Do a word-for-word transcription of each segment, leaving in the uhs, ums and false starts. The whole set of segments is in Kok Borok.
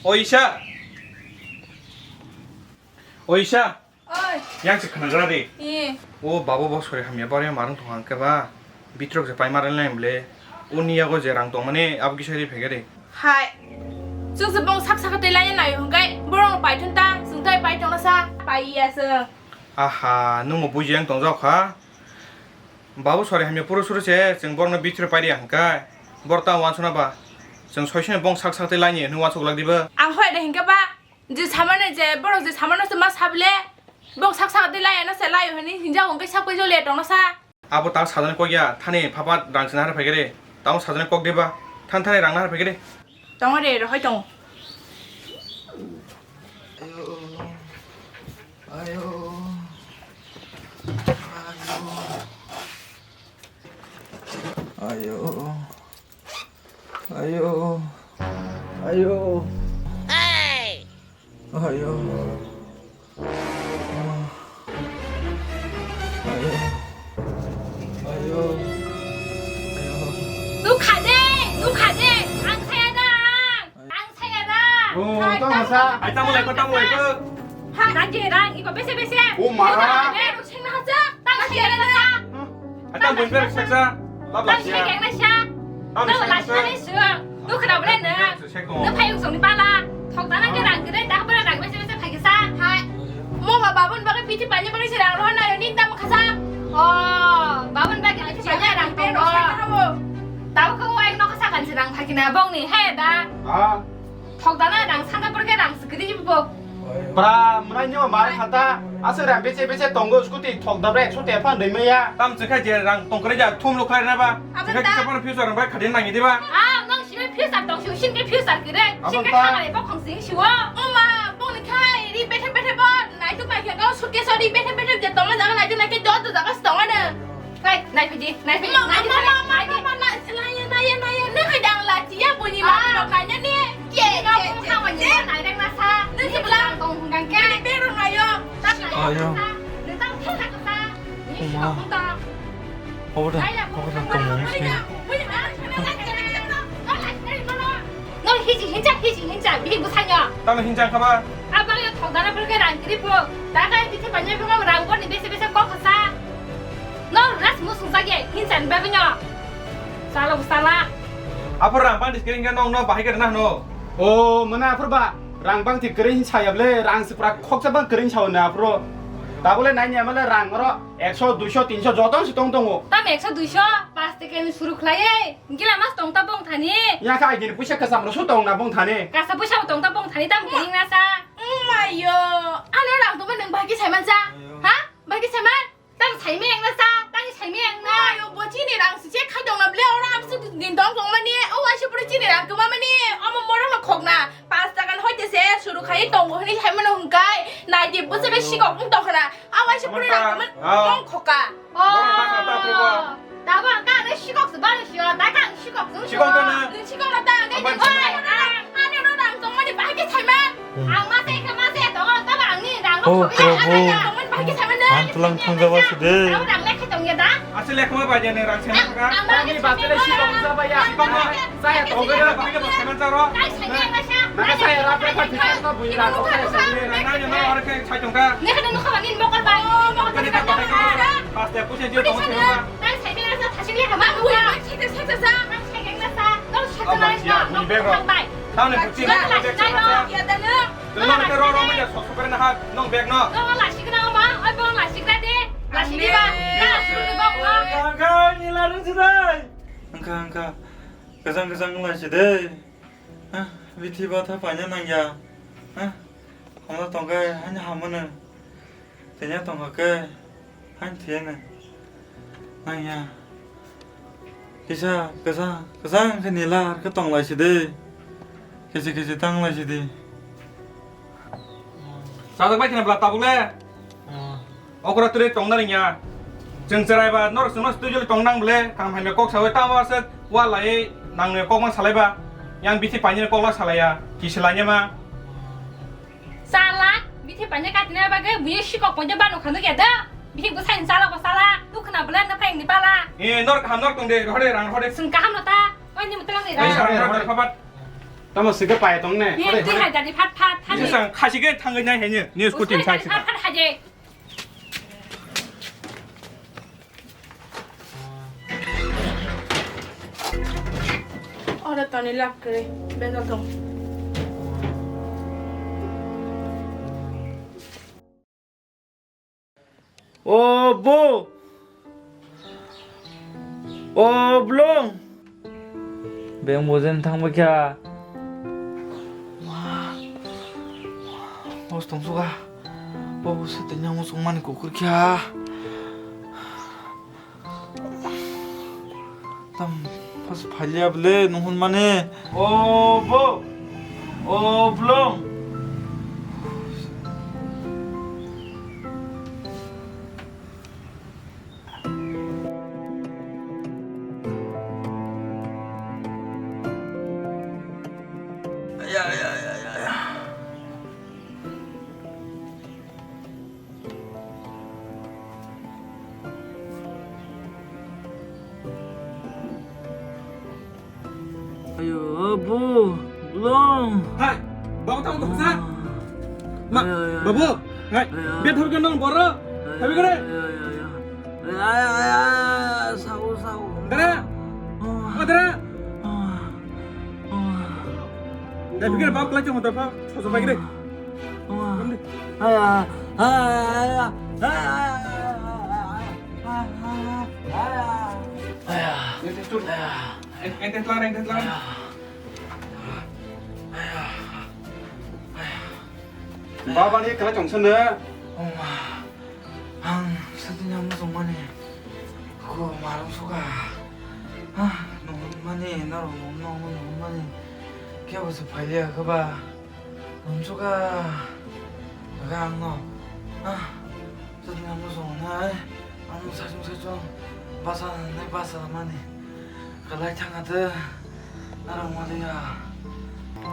O Isa. O Isa. Oi. Yang se khnagra de. Eh. O babo bo sori hamya bari marung thong hangke ba. Bitrok je pai maral nai ble. Uni yago je rang tong mane abo kisa ri phege de. Hai. Chwng se bong sak sak tei lai nai hongkai. Borong pai thun ta. Chwng tai pai tong sa. Pai ya se. Aha, nung mo buji yang tong jao kha. Babu sori hamya puro suru se, chwng borokno bichiro paidi ang kha. Borok tamo wansukna ba? Chwng soisani bong sak sak tei laini hwnwi wansuk lak diba? Ang hoi de hinkhe ba, je samano je borok je samano se ma sabile, bong sak sak tei laiano se laio hwnwi hinjak hwnkhe sak paijak le tongno sa. Abo tak sajani kok ya, thani phapat rang chwng nahar phaikhe de. Tamo sajani kok diba? Than thani rang nahar phaikhe de. Tongo de, rohoi tongo. Ayo. Ayo. Ayo. Ayo. Ayo. Ayo. Ayo. Ayo. Ayo. Ayo. Nukha de, nukha de, ang saya da. Ang saya da. Oh, hai, tamo sa. Hai, tamo lai ko, tamo lai ko. Ha, rang je rang, iko bese bese. Oh, ma. Iko bese bese. Tang saya da. Hai, tamo bese bese. Tang saya da sa. Tang saya da sa. Nang lachina ni sung. Nukha da bole na. Nang phai usong ni pala. Thok dana ke rang kere, dah bole rang bese bese phai kisa. Hai. Mo ma babun bagai piti panya bagai si rang rohan na ni tam khasa. Oh, babun bagai piti panya rang tong. Tabo khe o ek nokha sakan se rang phakina bongni he da. Ah. Thok dana rang santa porke rang sikri bo. Bra, mwnai nyo mar khata. Aswk rang beche beche tongo scooty thok dabra ekso tepan doi maya. Tam chikha je rang tongkre ja thum lo khlai na ba. Chikha kisa phano future rang bai khadi nangi diba. Ah, nang sini future tong sini ke future kire. Sini ke khamare bokhong sing siwo. O ma, bongni khai ri bethe bethe bo. Nai tu pai khe go suitcase ri bethe bethe je tongma jaga nai tu nai ke jot jaga tonga na. Hai, nai phidi, nai phidi, nai phidi, nai phidi. Nai ya, nai ya, nai ya. Nang hai dang la tiya buni ma rok nai ya ni. Ke, ke, ke, ke. Nai dang na sa. Nang se bla tong hung dang ke. Ni be rok nai yo. Ayo. Nang tang thang na sa. Ni si kong ta. Obo da, obo da tong mo si. Nang hiji hinja, hiji hinja, bini bwsai no. Tamo hinja kha ba? Abang yo thok dana bwrwi rang kiri pho. Da kai bithi panya bwrwi rang bor ni bese bese kok khasa. No ras mu sung sage hinja ni bagwi no. Sala bu sala. Aphor rang bang dis kering no no bahai kere na no. O mana aphor ba rang bang ti kering saya ble rang sipra khoksa bang kering sawo na aphro. Tabole nai ni amale rang ro ekso, duiso, tinso joto si tong tongo. Tam ekso, duiso, pas teke ni suru khlai. Gila mas tong ta bong thani. Ya kha gini puisa kasam ro su tong na bong thani. Kasa puisa tong ta bong thani tam kering na sa. Mayo, ano rang tongma nang bagi saiman sa. Ha? Bagi saiman? Tang saimeng na sa, tang saimeng na. Ayo, bo chini rang si che khai tong na ble, ora am su din tong tong mani, o wa se pura chini rang kuma mani, omo moro no khok na. Pas takan hoi te se suru khai tong bo hini hai mano hung kai. Nai di bo se be sikok ung tong khana. A wa se pura rang kuma tong khoka. Oh. Tabo ang ka ne sikok se ba ne sio, ta ka ang sikok se. Sikok ta na. Ni sikok na ta, ang ka. Ani ro rang tong mani bahai ke saiman. Ang ma se ka ma se tong, ta ba ang ni rang. Oh, Prabhu. Ang tulang thangjawa si de. Ang rang le khe tong ya da. Asli lekma ba jane rang se ma ka. Ang ba ni ba se sikok sa ba ya. Sikok ma. Saya tong ga ba ke ba saiman sa ro. Nang ka saya rap rap thik thik no bui rang tong sa. Nang ni ma ora ke chai tong ka. Ne ka no ka ni mokol ba. Mokol ba. Pas te puche je tong se ma. Nang sai bera sa thasing le kama. Nang bui, nang sai sa sa. Nang sai keng na sa. Nang sai sa nang sa. Nang bui bera. Nang bai. Tang ne puchi. Nang la sai nang. Ya da nang. Nang ne ro ro ma ja sok sok na ha. Nang bek no. Nang la sik na ma. Oi bong la sik na de. La sik ba. La sik ba ma. Kang kang ni la rung sidai. Angka angka. Kajang kajang la sidai. Hah, bithi batha paina nangya. Hah, hamna tongkhe haino hamano. Tenya tongkha khe haino thiyano. Nangya. Kisa kwchang, kwchang khe nila khe tonglaisidi. Kisi kisi tanglaisidi. Sajak bai khna bwla tabuk le. Oh. Okra twi tongna ringya. Chwng chwrai ba norok chwngno twijoli tong nang bwle, kaham hamya kok sawi tamo aswk wa lai nangni kok ma salai ba. Yang bithi painani kok la salaiya, kisi lainai ma. Chala, bithi paina katina bagwi buye sikok poito ba nokha nukya da. Bithi bwsai ni chala ko chala, nukhna bwle na phai ni pala. Eh, nor kaham nor tong de, rohode rang rohode. Chwng kaham no ta, oi ni mutlang ni. Ei rang. Sarang rohode phapat. Tamo sike pai tong ne? Ye, twi hai jadi phat phat phat. Ni sang khasi ke thangwi nai hanya. Ni scooty sa sika. Phat phat haje. Ora tani lak kre. Beda tong. O bo. O blong. Beng bojen thangba kya. Ma. Bos tong suga. Bo bo se tenya mo sung mani kukur kya. Tam pas phalia ble nuhun mane. O bo. O blong. Aya, aya, aya, aya, aya. Ayo, bu, belum. Hai, babu tamo tong sa. Ma, ayo, ayo, babu, ayo. Hai, ayo, ayo. Biar thabi kandang boro. Ayo, thabi kare. Ayo, ayo, ayo. Ayo, ayo, ayo, ayo, sabu, sabu. Dara. Oh. Oh, dara. Oh. Oh. Dai, pikir babu kelai cuma dapa, sosok baik deh. Oh. Belum deh. Ayo, ayo, ayo, ayo. Aya. Ente tuh. Aya. Ente telan, ente telan. Aya. Aya. Aya. Baba ni kena chongsen de. Oma. Ang sati nyamno chongmani. Ko marung suka. Ha, nong mani, naro nong mani. Kya bose phaile akaba. Nonsuka, aga angno, ah, jotoni ang mosong nai, ang sachung sachung, basa nai basa mani, kalai thang ate, narang maliya.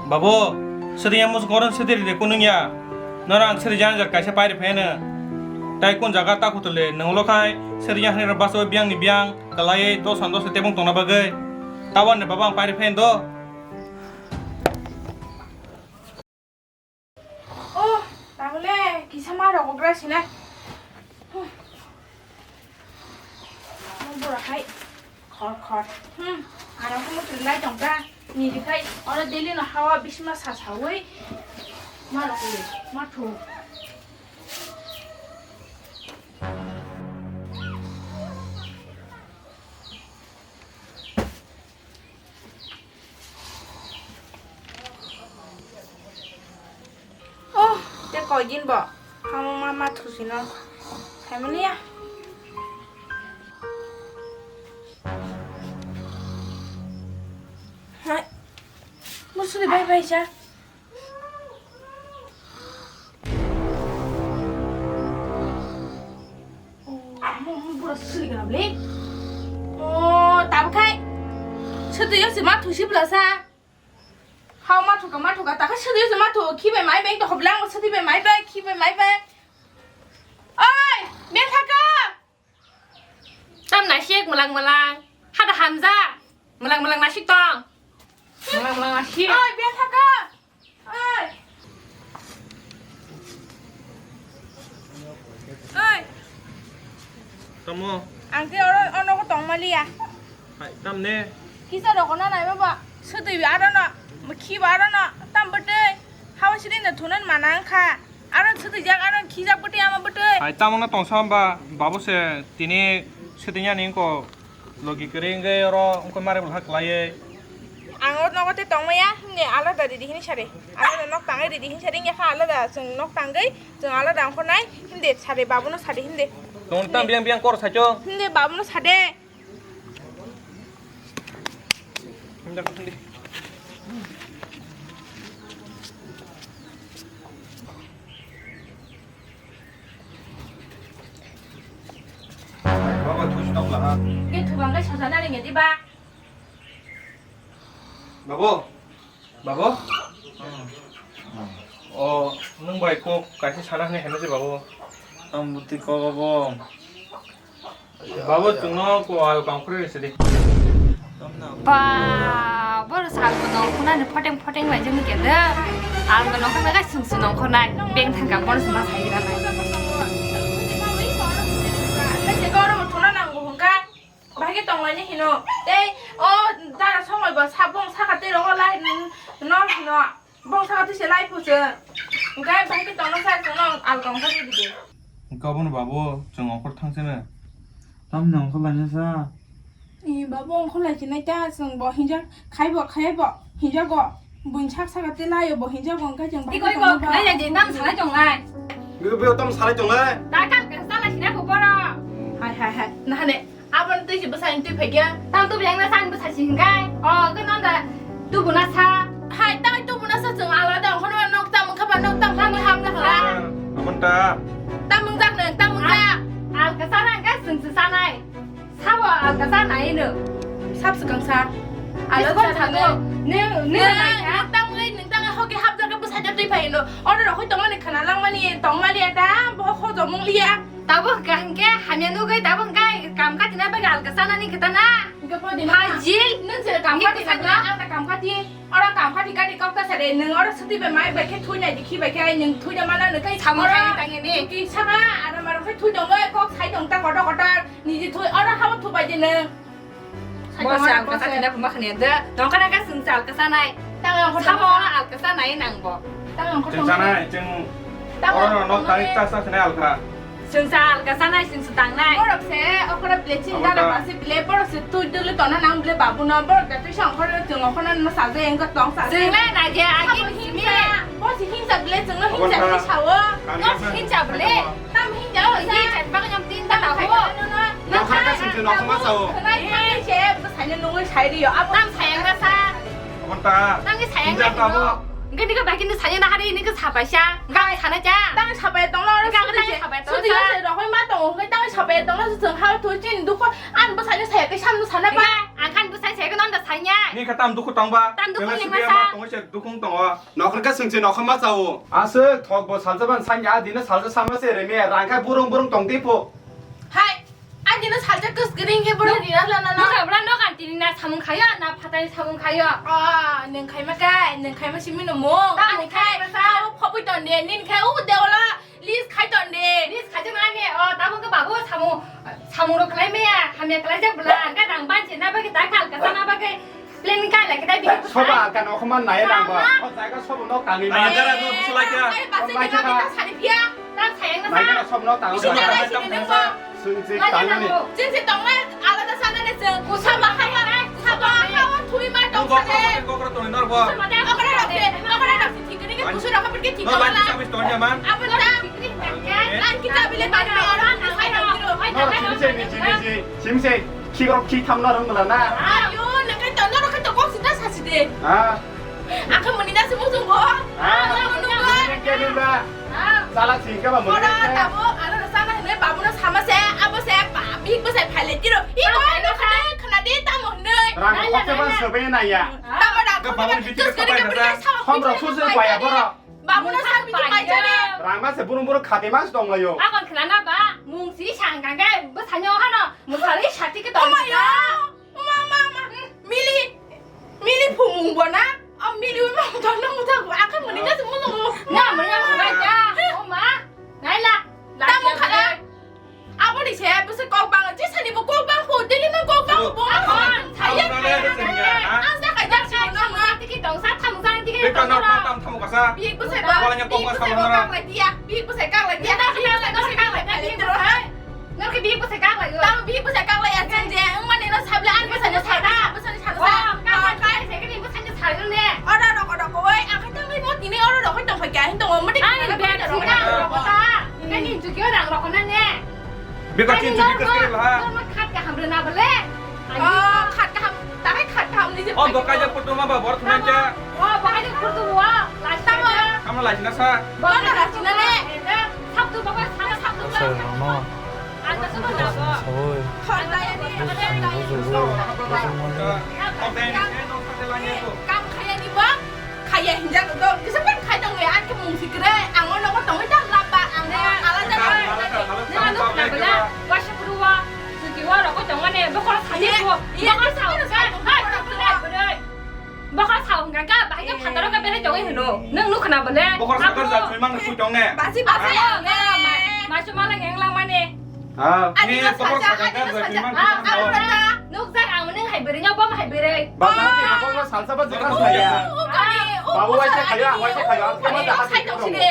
Babu, seri yang mosong koron seri de kunung ya, narang seri jangan jar kaisa pairi phene, tai kun jaga ta kutule, nang lo khai, seri yang hani basa biang ni biang, kalai dos an dos tebong tongna bagwi, tawan ne baba ang pairi phen do. Oh, tabole kisa ma rogo gra sina. Hmm. Bora hai khor khor. Hmm. Aro ko mutu lai tong ta. Ni dikhai oro daily no hawa bisma sa sawi. Ma rogo ma thu. Oh, te koi din bo. Hamung ma ma thusi no. Phaimani ya. Hai. Musuli bai bai ja. Oh, mo, mo, bura sili gana beli. Oh, tabuk khai. Setu yo si ma thusi bela sa. Hau ma thuka, ma thuka. Taka setu yo si ma thu. Khibai mai bai to hoblang setu bai mai bai, khibai mai bai. Oi, ben thaka. Tam nasik melang melang. Hada hamja. Melang melang nasik tong. Melang melang nasik. Oi, ben thaka. Oi. Oi. Tamo. Ang te oro, ono ko tong maliya. Hai, tamne? Kisa rokona nai baba. Sutui bi arono. Mukhi ba arono. Tam bete. Hawa sini na thunan manang kha. Aro sutui jak, aro khijak bete ama bete. Hai, tamo na tongsa ba. Babu se tini sutui yani ko. Logi kwrwi wngwi oro wngkha mare bwlha kwlaiwi. Ang o nogo tei tongmaya, himni alada ridi hini sari. Alada nok tangwi ridi hini sari, wngya kha alada chwng nok tangwi, chwng alada wngkha nai, himde sari, babuno sari himde. Tong tam biang biang kor sacho. Himde babuno sade. Himde, himde. Baba, thusi tong laha. Ke thubang kai sosa na ringe di ba? Babo, babo. O, nwng bai kok kaisa sana hwnwi hino se babo. Ang buti kok abo. Babo, chwngno ko ayo kam khurui se di. Ba, bor sal ko Khunani photeng photeng bai jeng kende. Ang no khana ga sung sung nong khonai. Beng thang ka bon sung ma sai gira nai. Nang se goro mo thona nang go hongka. Bahai ke tong lai ni hino. Tei o dara somoi bo sabong saka tei rongo lai no hino. Bong saka tei se lai phu se. Hingke bahai ke tong no sa se no alkong ko di di. Hingke obo no babu chwng ongkhor thang se ne. Tamni ongkhor lai ni sa. Ee, babu ongkhor lai chinai ta, chwng bo hinjak khai bo, khai bo, hinjago. Buini sak saka tei laio bo hinjago, hwnkhe chwng bai Iko, iko, tongma ba. Nai, nai, nai, tam salai tong lai. Bibo, bibo, tam salai tong lai. Ta kam khe salai sina bo boro. Hai, hai, hai, nahane, aboni twi si bwsani twi phaikhe. Tam tu biyang na san bwsa si hingai. O, khe non da tubu na sa. Hai, tai tubu na sa chwng alada ongkhorno nok tam wngkha ba nok tam wngkha ham na khala. Amon ta. Tam wngjak nang, tam wngjak. Al, al khe sana hingke chwng se sanai. Sabo alka sa nai no. Sab swkang sa. Alo Biskon sa sa no. Ne, ne Nang, nai ka? Nang tangwi, nang tangwi hoki hapjak ke bwsai twi phai no. Oro rok hoi tongmani khana langmani, tongmani eta, bo ho jomung liya. Tabo hwnkha hwnkhe hamya nugwi, tabo hwnkhe kam khatina bagwi alka sanani khita na. Hwnkhe podi na. Phajil. Nang se kam khatina, ang ta kam khati. Oro kam khati kati kok ta sare, nang oro suti bai mai bai khe thui nai dikhi bai khe, nang thui na mana nang kai. Samung oro khai tangini. Ki saka, ara maro khai thui tongwi, kok sai tong ta kotor kotor. Niji thui, oro habo thubai de nang. Bo se alka sa tina phuma khne de. Nongkha na ka sung sa alka sa nai. Tang ang Sabo oro alka sa nai nang bo. Tang ang Chwng sanai, chwng Tang oro ang nok tangwi ta sa khne alka. Sung sa alka sa nai, sung sa tang nai. Borok se okora ble chini Abo dara ta. Basi ble borok se tui dulu tona nang ble babu no borok da tui sa okora chwng okora no sa je engko tong sa. Chwng le na je agi Sabo simi. Himsa, bo se himsa ble chwng no Abo himsa ta. Ni sao. Kami No sa. Himsa ble. Tam himsa Tam sa. Himsa bagwi jam tin ta Tam ho. Sa. Nokha ka sing se nokha ma sao. Khwnai thangwi se bwsaino nungwi sai rio. Abo Tam sayang na sa. Abo ta. Tam ki sayang Hinjak na ta bo. Hino. Gini ka bakin sayang na hari ini ka sapai sa. Gak sana cha. Tang sapai tong lo. Gak tang sapai tong Suti sa. Sa rohoi ma tong. Tang sapai tong lo sung ha tu chin dukho an bwsaino saya ke sam sana ba. Angkan bwsai saya ke non da saya. Ni ka tam dukho tong ba. Tam dukho Kela ni suti ma ma sa. Tong se dukho tong o. Nokha ka sing se nokha ma sao. Aswk thok bo saljaban sanya adino salja sama se reme rangkha burung burung tong tipo. Hai. Ani no salsa kwsgring khe borok rina lana na. Nokha bra nokha tini na samung khayo, na phatai samung khayo. Ah, neng khaima kai, neng khaima simi no mung. Ta Ani neng khai, khaima sa. Abo phobwi ton de, nin khai u de ola list khai ton de. List khai ton ani, o, tamo ke babu samung, samung rok khlai maya, hamya khlai jak bla, ka nang ban che na ba ke ta kal ka sana ba ke. Plan ka la kita bikin Soba kan okhoman nai nang ba. Mama. O jaga sobo nok tangwi Nah, maya. Jara no busu laikya. Ai, basi Mai kita kha. Kita sari pia. Tang sayang na Mai sa. Kha sobo nok tangwi Busu maya. Jara laikya sini tang nunggu. Sa. Sung si Mai tangwi. Nunggu. Sing si tong lai, alada sana ne sing. Busu Saba mai hawa, nai. Saba hawa thui ma tong Nung sa bokro de. Bokro bokro tong nor bo. Busu mai Bokro rok de, bokro rok si thik ni ke busu rok pergi thik Nor lai la. Kita bis tong ya man. Apa dah? Lan kita bile tong ni orang ni saya tong ni. Nor sini sini sini sini. Sini sini. Khikrok khitham no rwng bwla na. Ayo, nang khai to, norok khai to kok sita sasi de. Ha? Ang khe muni na se muchung bo. Ha? Ang khe muni na se muchung bo. Chala sing khe ba muni na se. Ora tabo, ano na sana hinwi babu no sama se, abo se, ba, big bo se phaile tiro. I ko, no khade, khana de, tamo hinwi. Rang khokse ba sobe na ya. Tamo rang khokse ba. Ga babu ni bithi ka papai na sa. Hom rok su su paya boro. Babu no sa bithi pai jani. Rang ma se burung burung khate ma se tong layo. Akon khana na ba, mung si sang kang khe, bo sanyo hano. Mwsari sati khe tong kha. Oma, oma, oma. Mili, mili phumung bo na? O mili wi ma thang nang muthang bo, akhe muni na se muthang bo. Na muni na muthang ja. Oma, nai la. Tamo khala. Abo ni se, bo se kok bang, je sani bo kok bang ko, dili ma kok bang ko, bo ma ko. Ang sa kha ja si no ma. Tiki tong sa tham sa tiki. Beka no tham tham kasa. Bi ko se ba. Wala nya kok ma sa na. Bi ko se kak la dia. Bi ko se kak la dia. Nang khe bihik bwsai kak lai o. Tamo bihik bwsai kak lai ya, chwng je wng mani no sable ani bwsai no saka, bwsai no saka. Oh, kak lai khe bihik bwsai no saka ne. Oro rok rok oi, ang khe tangwi mo tini oro rok tong phai kya hin tong mo. Ai, bihik bwsai kak lai o ta. Kani jukyo rang rok na ne. Beka chin jukyo kre la. Khat kaham rwna bole. Oh, khat kaham. Takai khat kaham ni je. Oh, dokai ja photo ma ba bor thunai ja. Oh, bahai de photo wa. Last time. Kamu last na sa. Bor na last na ne. Sabtu baba, sabtu, sabtu. Sai rano. Anda suka na bo. Saboi. Khonda ya ni. Bujo, bujo, bujo mani. Kam khaya ni bo. Khaya hinjak do. Kisa pen khai tong ya, an ke mung sikre. Ang ono ko tong ta laba. Ang ala ja. Ala ja. Ala ja. Wasa pruwa. Suki wa ro ko tong ne. Bokol sa ye. Bokol sa. Hai, bokol sa. Hai, bokol sa. Tongwi hino, nwng nukha na bole? Bokhor sakar jak thwi mang thwi tong ne. Basi, basi. Ah, ma, ma, ma, ma, ma, ma, langmani. Ah, ani ni bokhor sakar jak thwi mang thwi tong ne. Nukjak ang nwng hai bwrwi no, bom hai bwrwi. Basa ni bokhor salsa ba jikha saya. Babu waisa khayo, ang waisa khayo. Ang khe ma da hai tong sini.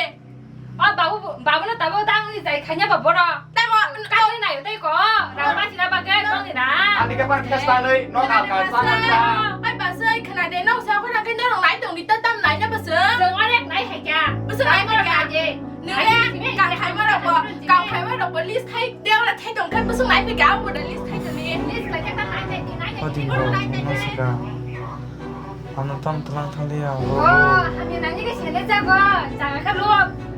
O babu, babu no tabo tang ni jai khanya ba boro. Tamo, kani nai tei ko, rang ba sina ba ge tong ni da. Ani ke par khas ta noi, no ka ka sa na sa. Ai ba sai khana de, no sa khana ke no rong nai tong ni ta tam nai na ba se. Song arek nai hai kya. Ba se nai hai kya. Nung ya, ka khai ma ro ko, ka khai ma ro ko, list khai de ora khai tong khai ba se nai hai kya, bo da list khai tong ni. List khai ta nai nai nai. Adi bro, no saka. Ano tam tlang thang liya. Oh, hamya nani ke sene jago. Jaga ka lo.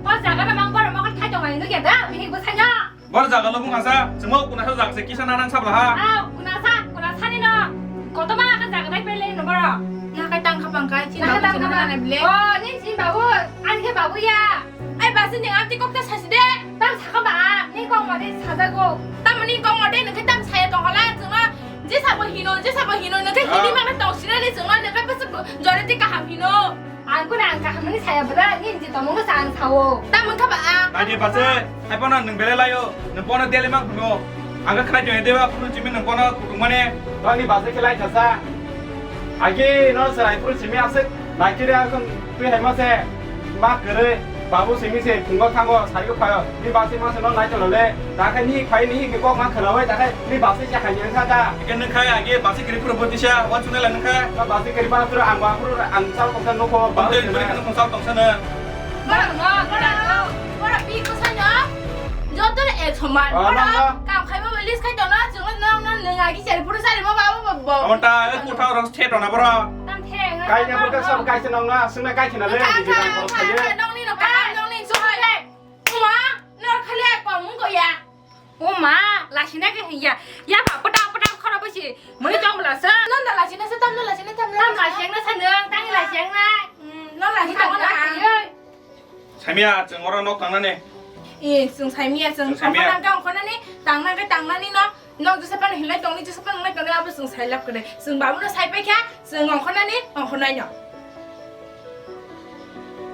O jaga na mang bor mo ka thai tong ai no ya da. Bini bo sanya. Bor jaga lo bung asa. Semo kuna sa jaga se kisa nanan sabla ha. Ah, kuna sa, kuna sa ni no. Koto ma ka jaga dai pele no bor. Na ka tang ka bang ka chin na ka tang ka bang. Oh, ni chin babu. Ani ke babu ya. Ai ba sini amti kok ta sasi de. Tam saka ba. Ni kok ma de sajago. Tam ni kok ma de ni ke tam saya tong hala. Sema Jesa bo hino, jesa bo hino, nokhe hini mangna tong sinani chwngno, nokhe bwswk joreti kaham hino. Ang kunu ang kaham ni saya bwla, ni je tongmung sa ang sao. Tamo kha ba ang. Nai di base, hai bono nwng belai laio, nwng bono deli mang hino. Ang kha khlai tong deba, phuru chimi nwng bono kutung mane. Toni base khe lai thasa. Agi no serai phuru chimi aswk, nai kiri akon. Twi hai ma se ma kwrwi babu simi se phungo thango sari o phaio ni basi ma se no nai tolo le ta khe ni phai ni kok ma khwlawai ta khe ni basi se hai yang kha da. Ike nung khai age basi kwrwi phuru bwtwi sa wan sunai la nung khai. Ta basi kwrwi ba phuru ang ba phuru ang sal kok sa nokho ba. Bwtwi bwrwi khe nung sal tong sa na. Bora no, bora no, bora pi ko sa no. Joto ek soman. Bora kam khai ba list khai to no, jung no no nung agi sari phuru sari ma ba ba. Amon ta ek mutha rong se to na bora. Tam the, nga Kai tam nya bwkha no. Sam kai se nong na, sung na kai se na le, Ka, di ka, di ka, ka, ka, nong ni no, ka, nong ni, so hai. Uma, no khale ko mung ko ya. Uma, la sina ke ya. Ya ba, pata, pata, khoro basi. Muni tong bla sa. Non da la sina sa, tam no la sina, tam no. Tam la sina sa, nang, tang la sina. Hmm, non la sina, tam no la sina. Saimia, chwng oro nok tangnani. Eh, chwng saimia, chwng Chwng saimia. Ongkhornang khe ongkhornani, tangnang khe tangnani no. Nok jesa phano hinlai tongni, jesa phano hinlai tongni, abo chwng sailab kwrwi. Chwng babuno saipai kha, chwng ongkhornani, ongkhornai no.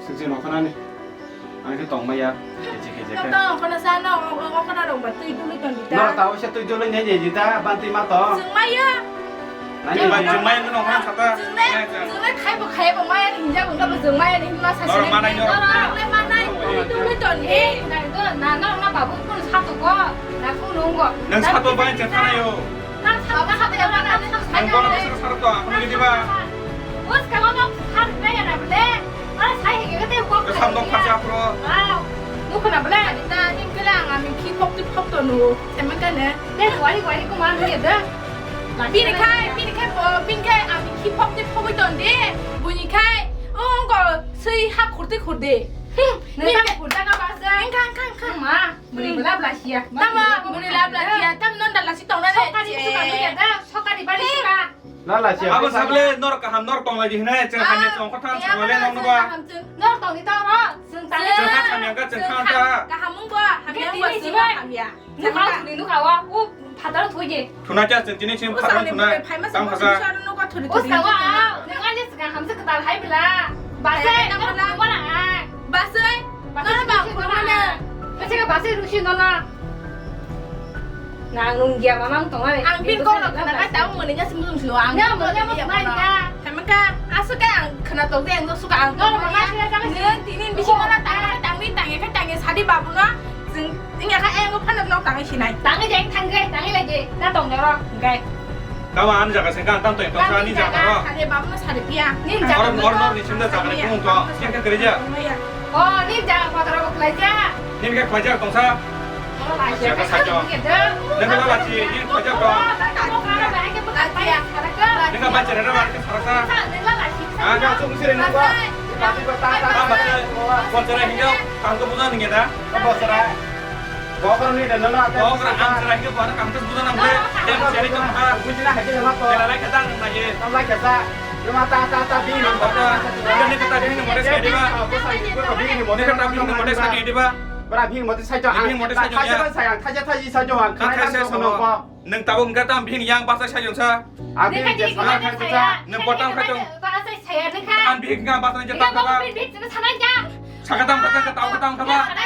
Chwng chwng ongkhornani. Ang khe tongmaya, keche keche khe. Nok ta ongkhorna sa, nok ongkhorna rok ba twi dului tongdi ta. Nok ta oisa twi dului nai nai di ta, ban twi ma tong. Chwng maya. Nani bai chwng mai no hon sata. Chwng le, chwng le khai bo khai bo maya ni hinja bo bo chwng maya ni hinma sa sini. Nor manai nor. Nor le manai, twi twi ton he. Na na na babu kun sato ko. Na kun nungo. Nang sato bai je thana yo. Nang sato sato ya na. Nang bono bisa sato to, aku ni diba. Bos kamu no sato ya na bole. Ara sai he ke te ko. Sam no khaja pro. Wow. Nukuna bole. Na ning kela ang ami ki pok tu pok to nu. Semen ka ne. Te wari wari ko man ye da. Bini khai, bini khai, bo, bini khai, ang bini khi phok de phogwi ton de. Bini khai, oh, ko, sui ha khurte khurde. Hmm, nini khai khurta ka basa. Engka, engka, engka. Ma, bini belap la sia. Tama, bini lap la sia. Tam non da la si tong na de. Sokari suka ya da, sokari bari suka. Na la sia. Abo sable nor kaham nor tong lagi hinai, cheng hamya chong kotha chong le nong ba. Nor tong ni tong ro, sung ta. Cheng kha hamya ka cheng kha ta. Kaham mung ba, hamya ba, sung hamya. Nukha, nukha, wa, u, phataro thoi je. Thuna cha, chwng tini chwng phataro thuna. Tam khasa. O sawa, nang ani saka hamsa kwtal hai bela. Basai, tam khasa. Basai. Basai, basai, basai, basai, basai, basai, rusi nono. Nang nung dia mamang tong ai. Ang pin kok rok khna kai tau mani nya sing sing lo ang. Nya mani nya mani nya. Hamka, asu kai ang khna tok de ang suka ang. Nang tini bisi mana tang tang ni tang ya kai tang ya sadi babu no. Sing Tingya kha, eh, ang phano nok tangwi sinai. Tangwi jai, thangwi, tangwi lai je. Na tong jaro, hingkai. Tamo ani jaga sengkha, tam tong, tong sa ani jaga ro. Sade babu no sade piya. Nin jaga. Oro, oro, oro, ni sinda jaga ni kung to. Kya kya kare ja? Oh, nin jaga kotor ko khlai ja. Nin kya khlai ja tong sa? Jaga sa jo. Nin kya la chi, nin khlai ja ko. Nin kya ba chere ra ba ke sarasa. Ah, ka sung sire nungwa. Ba ba ta ta. Ba ba ta. Ko chere hinga, kang ko buja ninge da. Ko bosra. Bokra ni da nana. Bokra ang chara hinga bana kang ko buja nang le. Dem chari tong ha. Bujina hake jama to. Kela lai kata nang ye. Tam lai kata. Jama ta ta ta bi nang. Ba ta. Ni kata bi ni mode sa diba. Ni kata bi ni mode sa diba. Bara bi mode sa jo. Bi mode sa jo. Thaja thaji sa jo. Thaja thaji sa jo. Nang tabuk wngkha tam bihini yang basa saiyung sa. Abi je sana khan kisa. Nang botang kha tong. Basa saya nang kha. Ang bihik nga basa nang je tang kha ba. Saka tang kha, tang kha, tang kha ba.